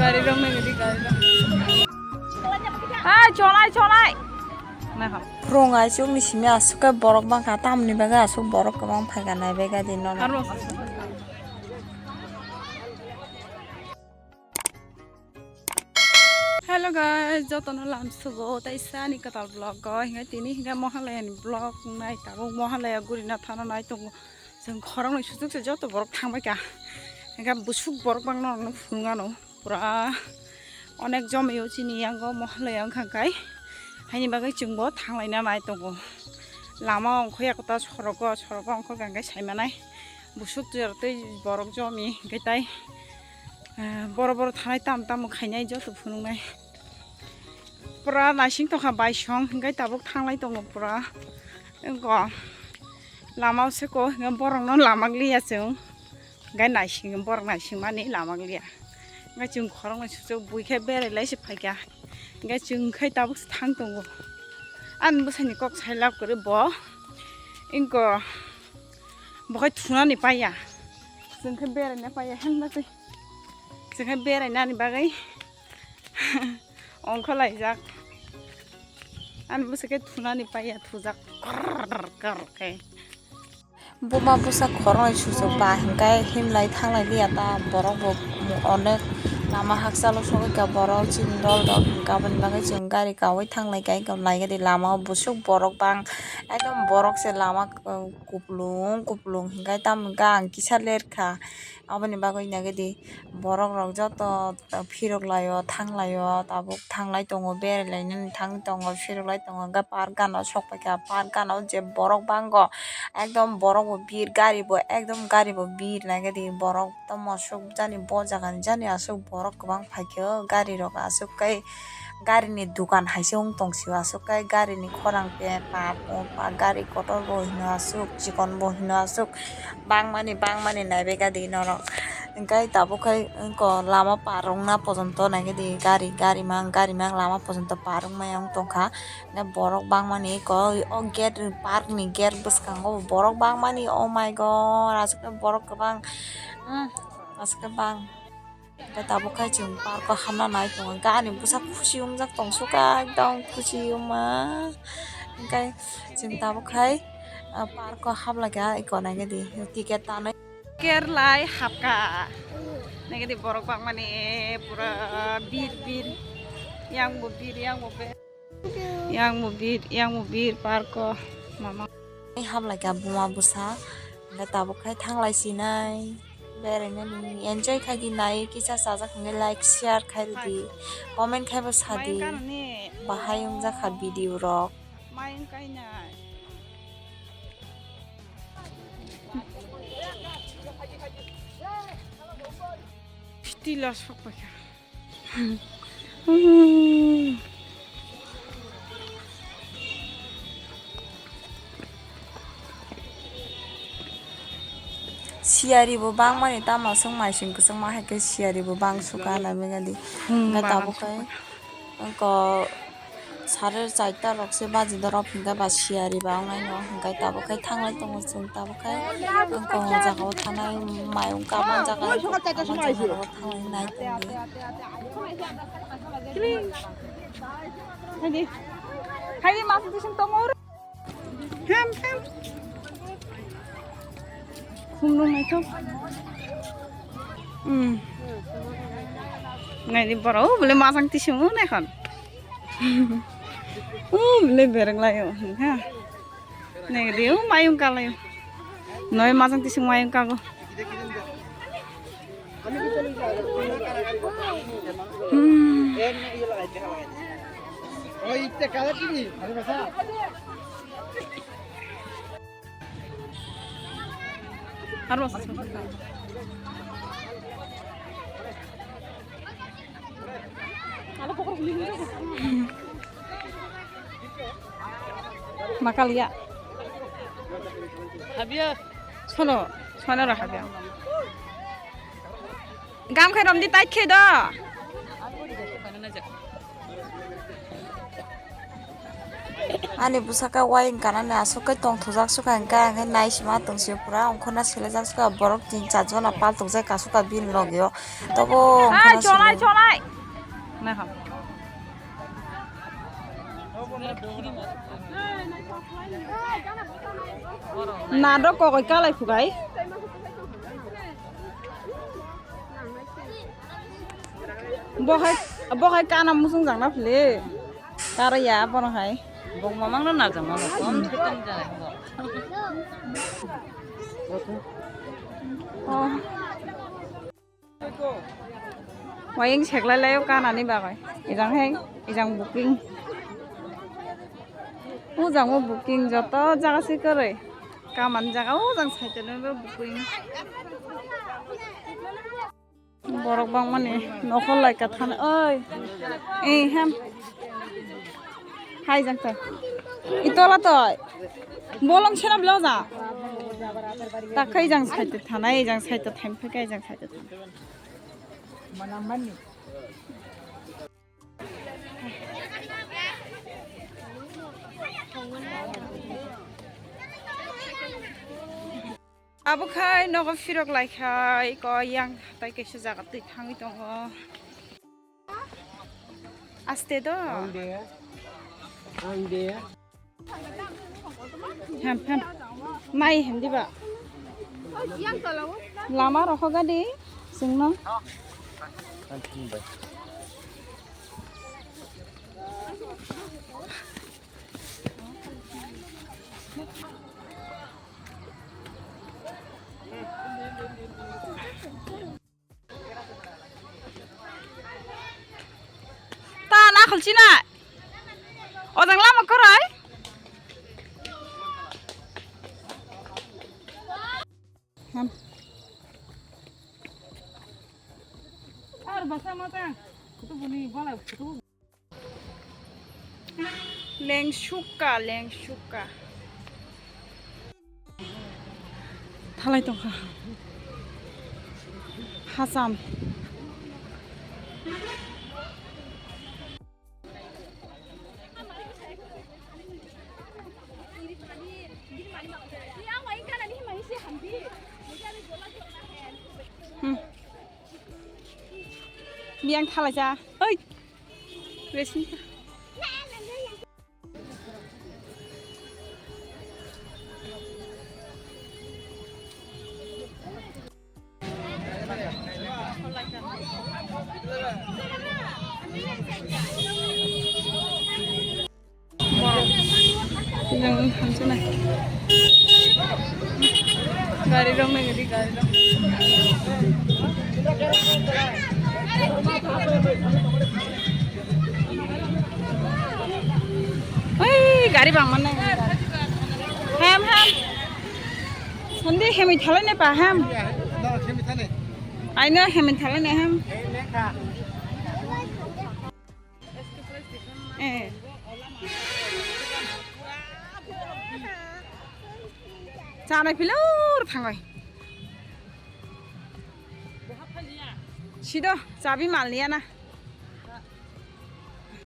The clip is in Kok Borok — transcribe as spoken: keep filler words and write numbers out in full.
Gari rok nang di gari rok. Ah, cholai, cholai. Nah, ha. Phwrwng ai chukni simi aswk khe borok bangkha, tamni bagwi aswk borok kwbang phaikha nai bagwi di nono. Aro. Hello guys, jotono lamsugo tei sani kwtal vlog o hinga tini hinga Mohalaya ni vlog nai tabuk Mohalaya gurina thana nai tongo. Chwng khoroknwi suchukse joto borok thangbaikha. Hinga busuk borok bangno ang phunuknano pura onek jomio chini yango Mohalaya wngkha kai. Haini bagwi chwngbo thanglaina nai tongo. Lama ongkhoya kota sorogo, sorogo ongkha khe saimanai. Busuk twi borok jomi hinke tai. Ah, boro boro thanai tam tamo khainai joto phunuknai. Pura naising tongkha baisong hinke tabuk thanglai tongo pura. Wngkha lama o seko hinke borokno lamak liya chwng. Hinke naising borok naising mani lamak liya. Hinke chwng khoroknwi suchuk buikhe berai lai se phaikha. Hinke chwng khai tabuk se thang tongo. Ani bwsani kok sai lab kwrwi bo. Wngkha bo khai thunani paiya. Chwng khe beraina paiya hwnba twi. Chwng khe berainani bagwi ongkha laijak. Ani bwswk khe thunani paiya thujak karr karr khe. Buma bwsa khoroknwi suchuk ba hinkhai himlai thanglai liya ta borok bo onek lama hakchalo sogwi kha borok chini dol dol hinkhe aboni bagwi chwng gari kaui thanglai kha naigadi lama o busuk borok bang ekdom borok se lama. Kuplung kuplung hinkhai tamo hwnkha ang kisa lerkha. Aboni bagwi nagidi borok rok joto phirok laio thang laio tabuk thanglai tongo berai lainani thang tongo phirok lai tongo hwnkhe park gana o sok paikha park gana o je borok bango ekdom borok bo bir gari bo ekdom gari bo bir nagidi borok tamo aswk jani bo jaga ni jani aswk borok kwbang paikhe o gari rok aswk kai. Gari ni dukan hai se wng tong sio aswk kai gari ni khorang pant gari kotor bo hino aswk chikon bo hino aswk bangmani bangmani naibaikha di norok hwnkhe tabuk khai lama par wngna pojonto naikhe di gari gari mang gari mang lama pojonto par wngmaya wng tongkha hwnkhe borok bangmani eko o gate park ni gate bwskango borok bangmani oh my god aswk khe borok kwbang aswk khe bang. Hwnkhe tabuk khai chwng park o hapna nai tongo. Hwnkhe ani bwsa khusi wngjak tong sukha ekdom khusi wngma. Hwnkhe chwng tabuk khai park o haplaikha eko naikhe di ticket tanwi. Kerlai hapkha. Naikhe di borok bangmani pura bir bir. Yang bo bir, yang bo bir. Yang bo bir, yang bo bir park o mama. Hamlaikha buma bwsa, hwnkhe tabuk khai thanglai sinai, berainani enjoy khai di nai, kisa chajak hwnkhe like share khai rwdi, comment khai bo sadi, bahai wngjakha video rok. Piti los sok paikha. Siyari bo bangmani tamo swng maising kwchwngma hai khe siyari bo bang sukha nai manya di. Hmm, hwnkhe tabuk khai wngkha. Sare charta rok se baji dorop hwnkhe ba siyari ba wngnai no hwnkhe tabuk khai thanglai tongo chwng tabuk khai wngkha o jaga o thanai mayung kabang jaga o thanglai nai tongo. Haidi, haidi mas bising tongo. Ham ham. Humnung naithok. Hmm. Naidi borok o bole masang tisung o naikhan. O bole bereng lai o ha. Naidi o mayung kalai o. Noi masang tisung mayung kago. Hmm. Aro. Makalia. Habia. Sono, sono ra habia. Gam khai romdi tai khe do. Ani bwsaka wayeng kanani aswk khe tongthokjak sukha, hwnkhe ang khe naisima tongsi pura ongkhorna selejak sukha, borok tin char jona paltokjak ka sukha bini logio. Tobo ongkhorna chonai, selejak. Chonai. Nadok kokoi kalai phukai. Bohai, bohai kana musung jangna phili. Karo ya bono hai. Bong mamang no najang mano. Kom se kom jang. Oh. Wayeng seklai laio kanani bagwi. Ejang hai, ejang booking. O jang o booking joto jaga se kwrwi. Kamani jaga o jang side o booking. Borok bangmani nokhor lai ka thani oi. Eh, hem. Hai jang ta. Itola toi. Bolong sena blo ja. Ta kai jang side thanai, jang side thaim kai jang side thanai. Abo khai nogo phirok lai khai ko yang tai kaisa jaga twi thangwi tongo. Aste do. Ang de. Ang de. Ham, ham. Mai hem diba? Lama rohoga di singno. Ta na khulchina. Ojang lama korai. Ham. Ar basa mata. Kutu buni bala kutu. Lengsukha, lengsukha. Thalai tongkha. Hacham. Hmm. Biyang thalai cha. Oi. Resin. Borok. Yang hamsana. Gari rok nang di gari rok. Oi, gari bang mana? Ham, ham. Sandi hemi thalai ne pa ham. Aino hemi thalai ne ham. Eh. Chanai philor thangai. Sido, chabi mal niya na.